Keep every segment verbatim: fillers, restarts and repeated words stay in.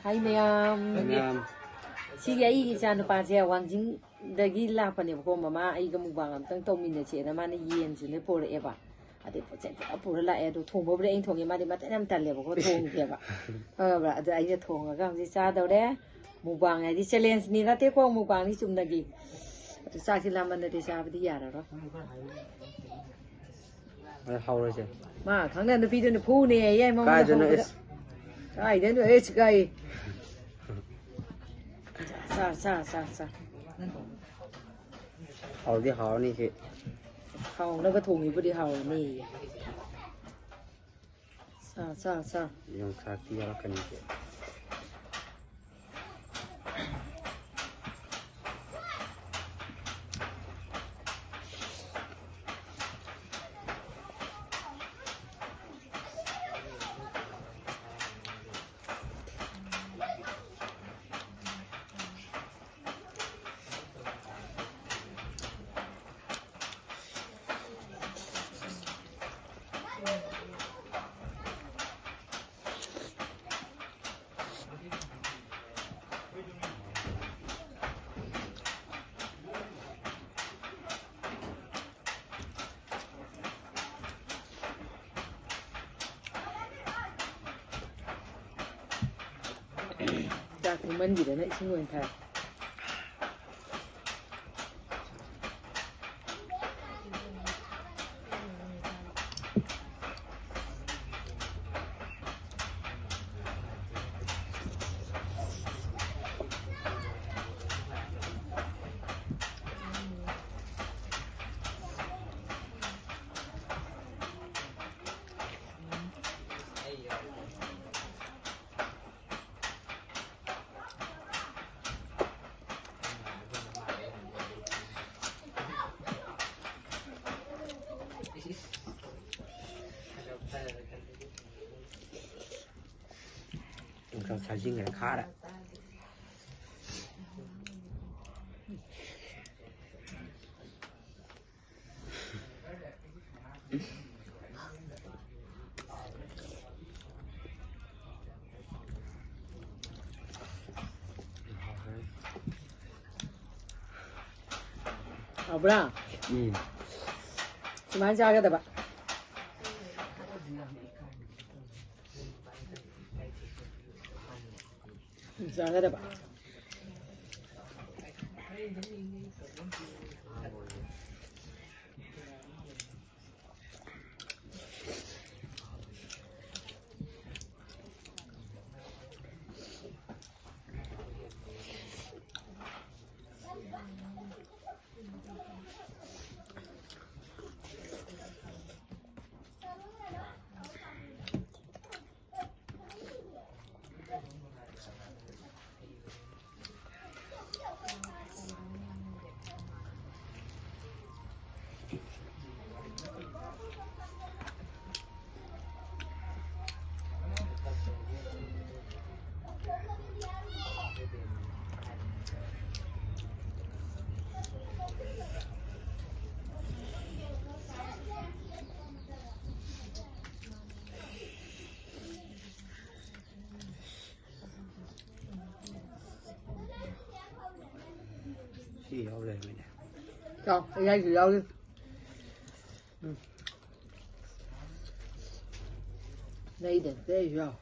ꯍꯥꯏ ꯃꯌꯥꯝ꯫ ꯃꯌꯥꯝ꯫ ꯁꯤꯒꯤ ꯑꯩꯒꯤ ꯏꯆꯥ ꯅꯨꯄꯥꯁꯦ ꯋꯥꯡꯖꯤꯡꯗꯒꯤ ꯂꯥꯛꯄꯅꯦꯕꯀꯣ, "ꯃꯃꯥ, ꯑꯩꯒ ꯃꯨꯛꯕꯥꯡ ꯑꯝꯇꯪ ꯇꯧꯃꯤꯟꯅꯁꯦꯅ" ꯃꯥꯅ ꯌꯦꯟꯁꯨꯅꯦ ꯄꯣꯔꯛꯑꯦꯕ꯫ ꯑꯗꯩ ꯄꯣꯠ ꯆꯩ ꯄꯨꯔꯥ ꯄꯨꯔ ꯂꯥꯛꯑꯦ꯫ ꯑꯗꯣ ꯊꯣꯡꯕꯕꯨꯗꯤ ꯑꯩꯅ ꯊꯣꯡꯉꯦ, ꯃꯥꯗꯤ ꯃꯇꯟ ꯌꯥꯝ ꯇꯜꯂꯦꯕꯀꯣ, ꯊꯣꯡꯗꯦꯕ꯫ ꯈꯪꯉꯕ꯭ꯔꯥ? ꯑꯗꯣ ꯑꯩꯅ ꯊꯣꯡꯉꯒ ꯍꯧꯖꯤꯛ ꯆꯥꯗꯧꯔꯦ꯫ ꯃꯨꯛꯕꯥꯡ ꯍꯥꯏꯗꯤ ꯆꯦꯂꯦꯟꯖꯅꯤ ꯅꯠꯇꯦꯀꯣ, ꯃꯨꯛꯕꯥꯡꯅꯤ ꯆꯨꯝꯅꯒꯤ꯫ ꯑꯗꯨ ꯆꯥꯛꯁꯤ ꯂꯥꯝꯃꯟꯗꯗꯤ ꯆꯥꯕꯗꯤ ꯌꯥꯔꯔꯣꯏ꯫ ꯑꯩ ꯍꯧꯔꯁꯦ꯫ ꯃꯥ ꯈꯪꯅ ꯅꯨꯄꯤꯗꯨꯅ ꯐꯨꯅꯦꯌꯦ ꯃꯉꯣꯟꯗ ꯀꯥꯏꯗꯅꯣ ꯍꯧꯕꯗ꯫ ꯏꯁ? ꯀꯥꯏꯗꯩꯅꯣ? ꯑꯦ, ꯁꯤꯀꯥꯏ꯫ ꯆꯥ, ꯆꯥ, ꯆꯥ, ꯆꯥ꯫ ꯍꯥꯎꯗꯤ ꯍꯥꯎꯔꯅꯤ ꯁꯤ꯫ ꯍꯥꯎꯅꯕ ꯊꯣꯡꯉꯤꯕꯨꯗꯤ ꯍꯥꯎꯔꯅꯤꯌꯦ꯫ ꯆꯥ, ꯆꯥ, ꯆꯥ꯫ ꯌꯣꯡꯆꯥꯛꯇꯤ ꯌꯥꯎꯔꯛꯀꯅꯤ ꯁꯤ꯫ ꯆꯥꯛ ꯊꯦꯡꯃꯟꯈꯤꯗꯅ ꯏꯁꯤꯡ ꯑꯣꯏꯅ ꯊꯥꯏ꯫ ꯁꯥꯖꯤꯟꯈ꯭ꯔꯦ, ꯈꯥꯔꯦ꯫ ꯍꯥꯎꯕ꯭ꯔꯥ? ꯎꯝ꯫ ꯁꯨꯃꯥꯏꯅ ꯆꯥꯒꯗꯕ꯫ ꯆꯥꯒꯗꯕ꯫ ꯁꯤ ꯌꯥꯎ ꯂꯩꯔꯝꯃꯤꯅꯦ꯫ ꯆꯥꯎ, ꯑꯌꯥꯏꯁꯨ ꯌꯥꯎꯔꯤ꯫ ꯎꯝ꯫ ꯂꯩꯗꯦ, ꯂꯩꯁꯨ ꯌꯥꯎ꯫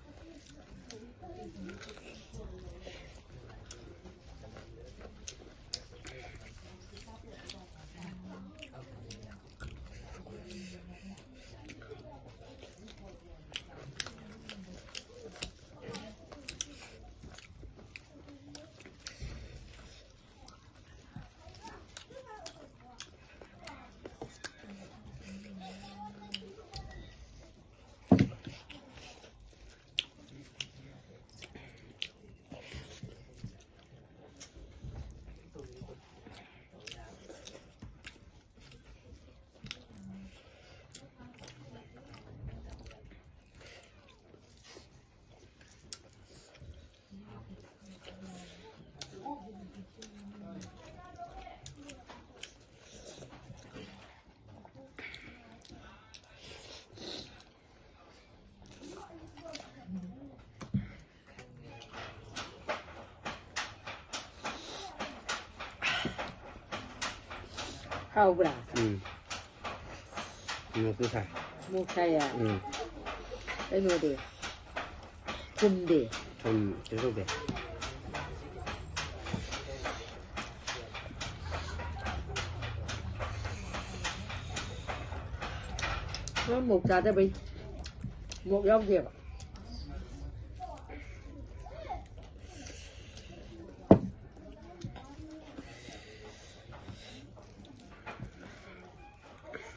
ꯍꯥꯎꯕ꯭ꯔꯥ? ꯎꯝ꯫ ꯃꯣꯔꯣꯛꯇꯤ ꯁꯥꯏ꯫ ꯃꯣꯔꯣꯛ ꯁꯥꯏꯌꯦ? ꯎꯝ꯫ ꯀꯩꯅꯣꯗꯤ? ꯊꯨꯝꯗꯤ? ꯊꯨꯝ ꯀꯩꯁꯨ ꯇꯧꯗꯦ꯫ ꯅꯪ ꯃꯣꯔꯣꯛ ꯆꯥꯗꯕꯩ꯫ ꯃꯣꯔꯣꯛ ꯌꯥꯎꯗꯦꯕ꯫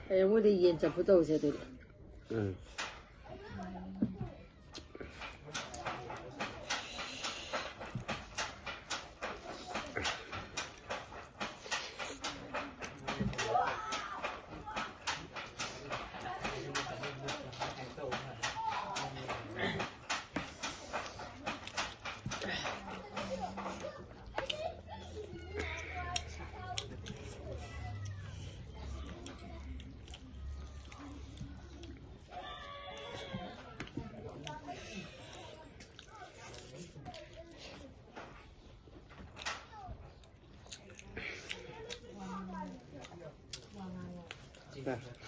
ꯍꯌꯦꯡ ꯃꯣꯏꯗ ꯌꯦꯟ ꯆꯝꯐꯨꯠ ꯇꯧꯔꯁꯦ ꯑꯗꯨꯗꯤ꯫ ꯎꯝ꯫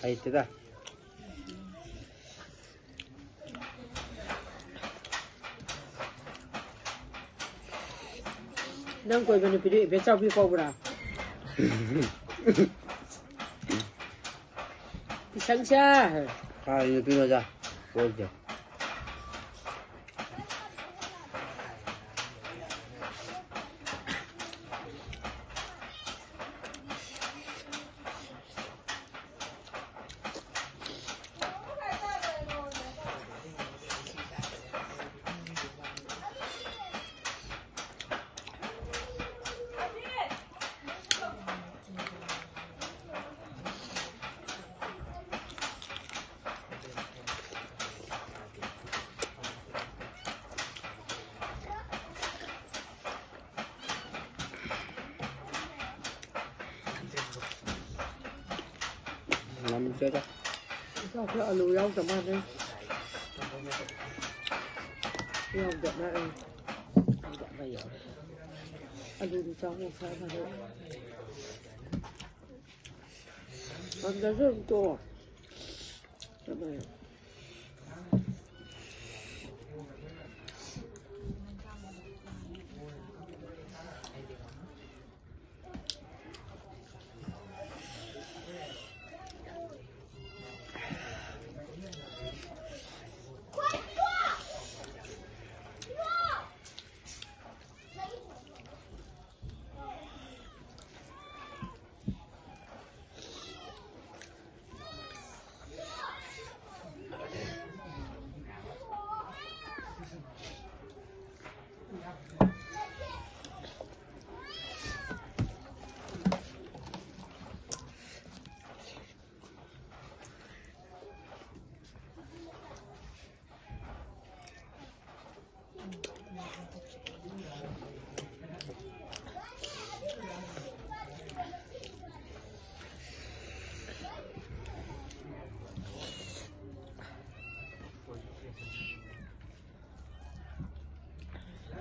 ꯍꯩꯇꯦꯗ꯫ ꯅꯪ ꯀꯣꯏꯕ ꯅꯨꯄꯤꯗꯨ ꯏꯕꯦꯆꯥꯎꯕꯤ ꯀꯧꯕ꯭ꯔꯥ? ꯏꯁꯪꯁꯥ꯫ ꯀꯥꯏ ꯅꯨꯄꯤ ꯃꯆꯥ? ꯀꯣꯏꯗꯦ꯫ ꯉꯝꯗ꯭ꯔꯦꯗ꯫ ꯏꯟꯁꯥꯡꯁꯦ ꯑꯂꯨ ꯌꯥꯎꯗ ꯃꯥꯜꯂꯦ꯫ ꯌꯥꯎꯗ ꯃꯥꯜꯂꯦ꯫ ꯌꯥꯎꯗ ꯃꯥꯜꯂꯦ꯫ ꯑꯂꯨꯗꯨ ꯆꯥꯎꯅ ꯐꯔꯦ꯫ ꯉꯝꯗ꯭ꯔꯁꯨ ꯑꯗꯨꯝ ꯇꯣꯛꯑꯣ꯫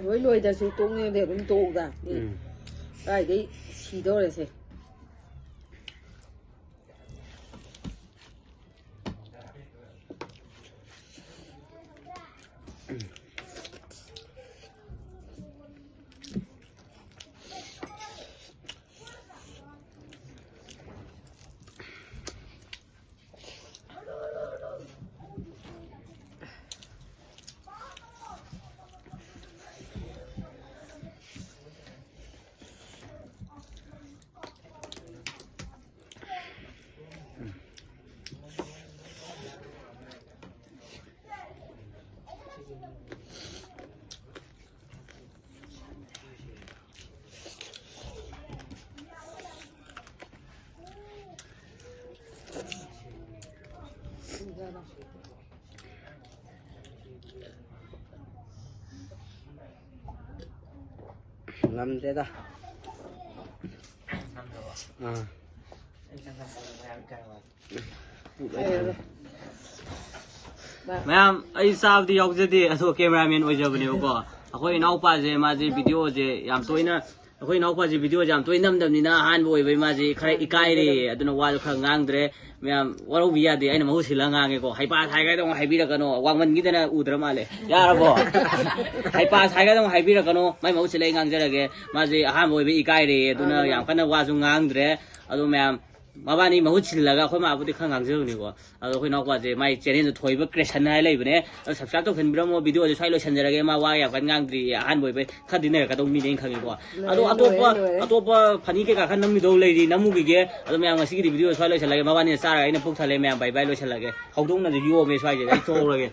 ꯂꯣꯏ ꯂꯣꯏꯗꯁꯨ ꯇꯣꯛꯅꯤꯡꯉꯗꯤ ꯑꯗꯨꯝ ꯇꯣꯛꯎꯗ꯫ ꯎꯝ꯫ ꯀꯥꯏꯗꯩ ꯁꯤꯗꯧꯔꯦꯁꯦ꯫ ꯉꯝꯗ꯭ꯔꯦꯗ꯫ ꯑꯥ꯫ ꯃꯌꯥꯝ, ꯑꯩ ꯆꯥꯕꯗꯤ ꯌꯥꯎꯖꯗꯦ, ꯑꯗꯣ cameraman ꯑꯣꯏꯖꯕꯅꯦꯕꯀꯣ꯫ ꯑꯩꯈꯣꯏ ꯏꯅꯥꯎꯄꯥꯁꯦ, ꯃꯥꯁꯦ videoꯁꯦ ꯌꯥꯝ ꯇꯣꯏꯅ ꯑꯩꯈꯣꯏ ꯏꯅꯥꯎꯄꯥꯁꯦ ꯚꯤꯗꯤꯑꯣꯁꯦ ꯌꯥꯝ ꯇꯣꯏꯅ ꯅꯝꯗꯕꯅꯤꯅ ꯑꯍꯥꯟꯕ ꯑꯣꯏꯕꯩ ꯃꯥꯁꯦ ꯈꯔ ꯏꯀꯥꯏꯔꯦ, ꯑꯗꯨꯅ ꯋꯥꯁꯨ ꯈꯔ ꯉꯥꯡꯗ꯭ꯔꯦ꯫ ꯃꯌꯥꯝ ꯋꯥꯔꯧꯕꯤ ꯌꯥꯗꯦ, ꯑꯩꯅ ꯃꯍꯨꯠ ꯁꯤꯜꯂꯒ ꯉꯥꯡꯉꯦꯀꯣ꯫ ꯍꯩꯄꯥ ꯁꯥꯏꯒꯥꯏꯗ ꯑꯃꯨꯛ ꯍꯥꯏꯕꯤꯔꯛꯀꯅꯣ, ꯋꯥꯡꯃꯟꯈꯤꯗꯅ ꯎꯗ꯭ꯔ ꯃꯥꯜꯂꯦ꯫ ꯌꯥꯔꯕꯣ? ꯍꯩꯄꯥ ꯁꯥꯏꯒꯥꯏꯗ ꯑꯃꯨꯛ ꯍꯥꯏꯕꯤꯔꯛꯀꯅꯣ, ꯃꯥꯏ ꯃꯍꯨꯠ ꯁꯤꯜꯂ ꯑꯩ ꯉꯥꯡꯖꯔꯒꯦ꯫ ꯃꯥꯁꯦ ꯑꯍꯥꯟꯕ ꯑꯣꯏꯕꯩ ꯏꯀꯥꯏꯔꯦ, ꯑꯗꯨꯅ ꯌꯥꯝ ꯀꯟꯅ ꯋꯥꯁꯨ ꯉꯥꯡꯗ꯭ꯔꯦ꯫ ꯑꯗꯣ ꯃꯌꯥꯝ ꯃꯕꯥꯅꯤ ꯃꯍꯨꯠ ꯁꯤꯜꯂꯒ ꯑꯩꯈꯣꯏ ꯃꯥꯕꯨꯗꯤ ꯈꯔ ꯉꯥꯡꯖꯕꯅꯤꯀꯣ꯫ ꯑꯗꯣ ꯑꯩꯈꯣꯏ ꯏꯅꯥꯎꯄꯥꯁꯦ ꯃꯥꯏ ꯆꯦꯅꯦꯜꯗꯣ ꯊꯣꯏꯕ ꯀ꯭ꯔꯦꯁꯟ ꯍꯥꯏ ꯂꯩꯕꯅꯦ꯫ ꯑꯗꯣ ꯁꯕꯁꯀ꯭ꯔꯥꯏꯕ ꯇꯧꯁꯟꯕꯤꯔꯝꯃꯣ꯫ ꯚꯤꯗꯤꯑꯣꯁꯦ ꯁ꯭ꯋꯥꯏ ꯂꯣꯏꯁꯟꯖꯔꯒꯦ꯫ ꯃꯥ ꯋꯥ ꯌꯥꯝ ꯀꯟꯅ ꯉꯥꯡꯗ꯭ꯔꯤ, ꯑꯍꯥꯟꯕ ꯑꯣꯏꯕꯩ ꯈꯔꯗꯤ ꯅꯩꯔꯛꯀꯗꯧꯕ ꯃꯤꯅꯦ ꯑꯩꯅ ꯈꯪꯉꯤꯀꯣ꯫ ꯑꯗꯣ ꯂꯣꯏꯔꯦ, ꯑꯇꯣꯞꯄ ꯂꯣꯏꯔꯦ, ꯂꯣꯏꯔꯦ꯫ ꯑꯇꯣꯞꯄ ꯐꯅꯤ ꯀꯩꯀꯥ ꯈꯔ ꯅꯝꯈꯤꯗꯧ ꯂꯩꯔꯤ, ꯅꯝꯃꯨꯈꯤꯒꯦ꯫ ꯑꯗꯣ ꯃꯌꯥꯝ ꯉꯁꯤꯒꯤꯗꯤ ꯚꯤꯗꯤꯑꯣ ꯁ꯭ꯋꯥꯏ ꯂꯣꯏꯁꯜꯂꯒꯦ꯫ ꯃꯕꯥꯅꯤꯅ ꯆꯥꯔꯒ ꯑꯩꯅ ꯄꯨꯛ ꯊꯜꯂꯦ꯫ ꯃꯌꯥꯝ ꯕꯥꯏ ꯕꯥꯏ, ꯂꯣꯏꯁꯜꯂꯒꯦ꯫ ꯍꯧꯗꯣꯡꯅꯁꯨ ꯌꯣꯝꯃꯦ ꯁ꯭ꯋꯥꯏꯁꯤꯗ, ꯑꯩ ꯊꯣꯛꯍꯧꯔꯒꯦ꯫